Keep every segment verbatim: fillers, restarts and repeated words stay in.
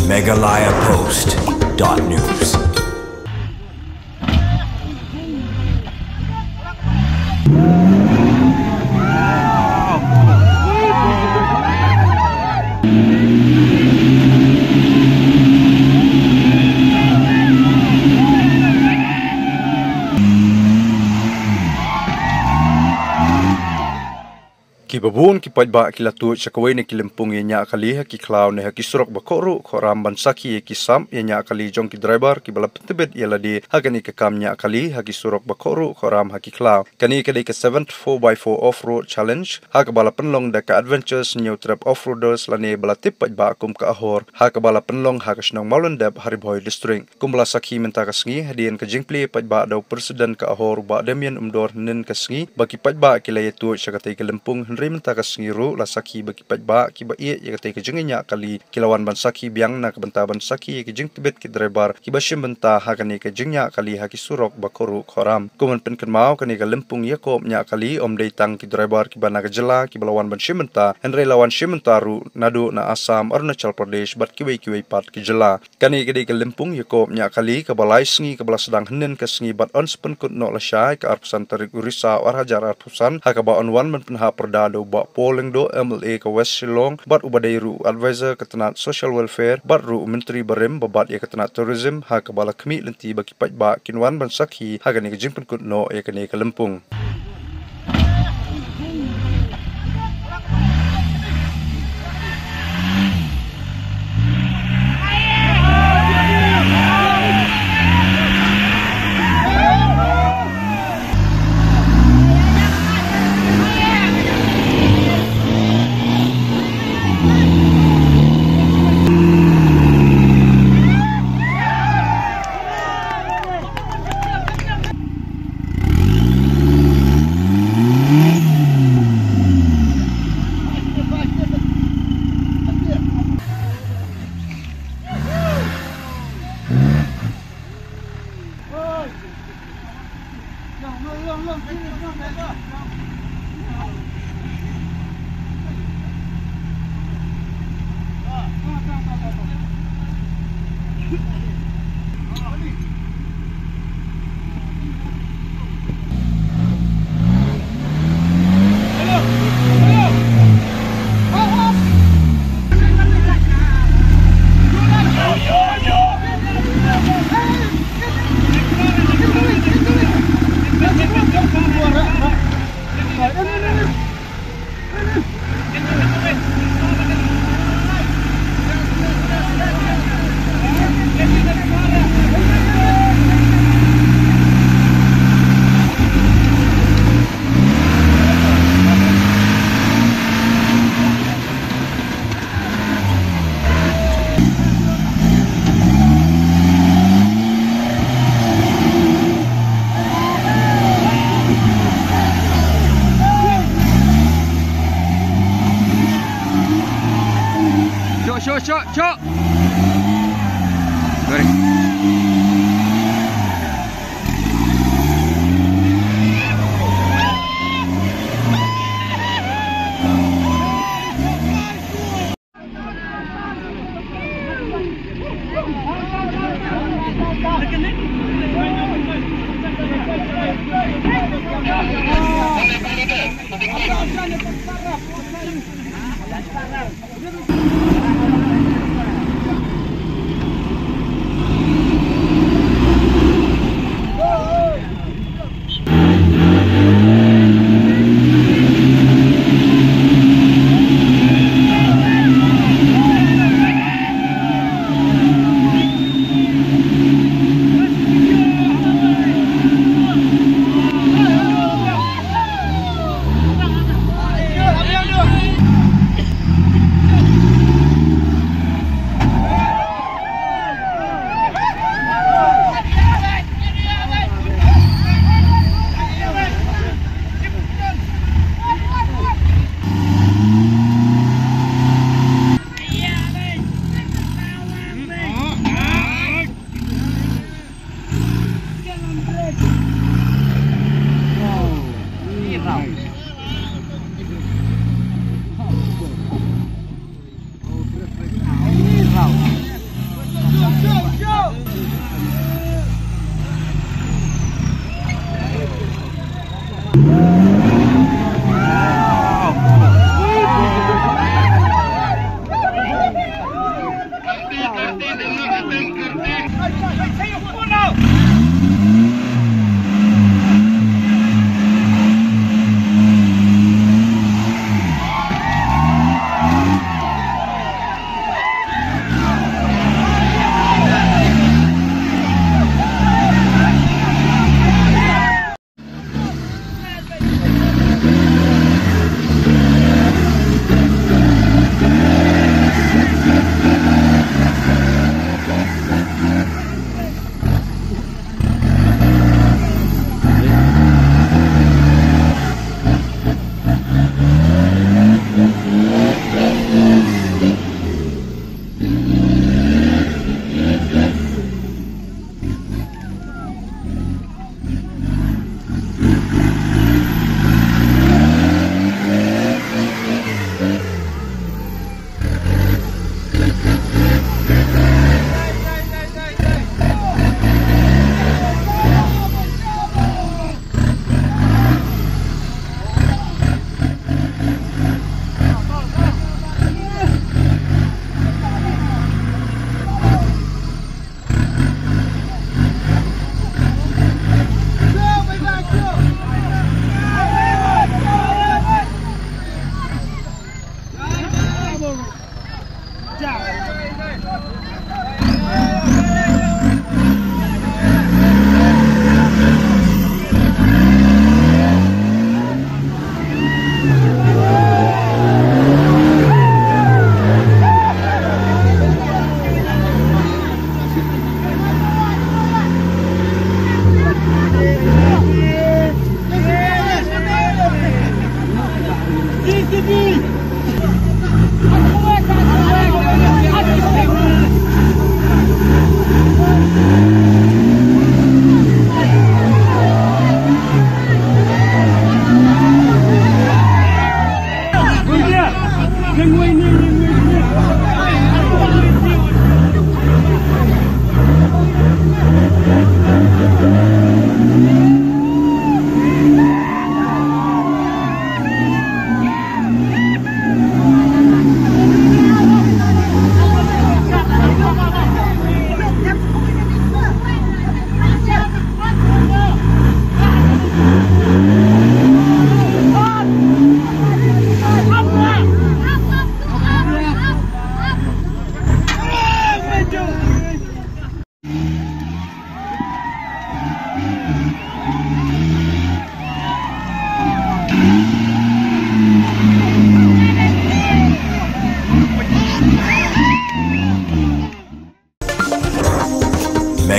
Meghalaya Post dot news. Kiba bun ki paidbah ki la tuid sha kawei na ki lympung ïa ñiah kali ha ki khlaw ne ha ki surok ba khohruh khohram ban sakhi ïa ki sap ïa ñiah kali jong ki driver kiba la pyntbit ïa lade ha kane ka kam ñiah kali ha ki surok ba khohruh khohram ha ki khlaw. Kane ka dei ka seventh four by four Off-Road Challenge, ha kaba la pynlong da ka Adventure Sniewtrep Off-Roaders lane ba la tip paidbah kum ka Ahor, ha kaba la pynlong ha ka shnong Mawlyndep ha Ri Bhoi District. Kumba la sakhi mynta ka sngi, hadien ka jingplie paidbah da u President ka Ahor u Bah Damian Umdor hynnin ka sngi ba ki paidbah ki la ïa tuid sha katei ka lympung, hynrei mynta ka sngi ruh la sakhi ba ki paidbah kiba ïeit ïa katei ka jingñiah kali ki la wan ban sakhi biang na ka bynta ban sakhi ïa ka jingtbit ki driver kiba shim bynta ha kane ka jingñiah kali ha ki surok ba khohruh khohram. Kum ban pynkynmaw, kane ka lympung ïakob ñiah kali ym dei tang ki driver kiba na ka jylla kiba la wan ban shim bynta, hynrei la wan shim bynta ruh naduh na Assam, Arunachal Pradesh bad kiwei kiwei pat ki jylla. Kane ka dei ka lympung ïakob ñiah kali kaba lai sngi kaba la sdang hynnin ka sngi bad yn sa pynkut noh lashai ka arphew san tarik u Risaw ar hajar arphew san, ha kaba yn wan ban pynhap pyrda da u Bah Paul Lyngdoh, M L A ka West Shillong, bad uba dei ruh u Advisor ka tnat Social Welfare bad ruh u Myntri barim ba bat ïa ka tnat Tourism, ha kaba la khmih lynti ba ki paidbah kin wan ban sakhi ha kane ka jingpynkut noh ïa kane ka lympung. Sho, sho, sho, sho. Mari.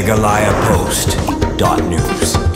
Meghalaya Post dot news.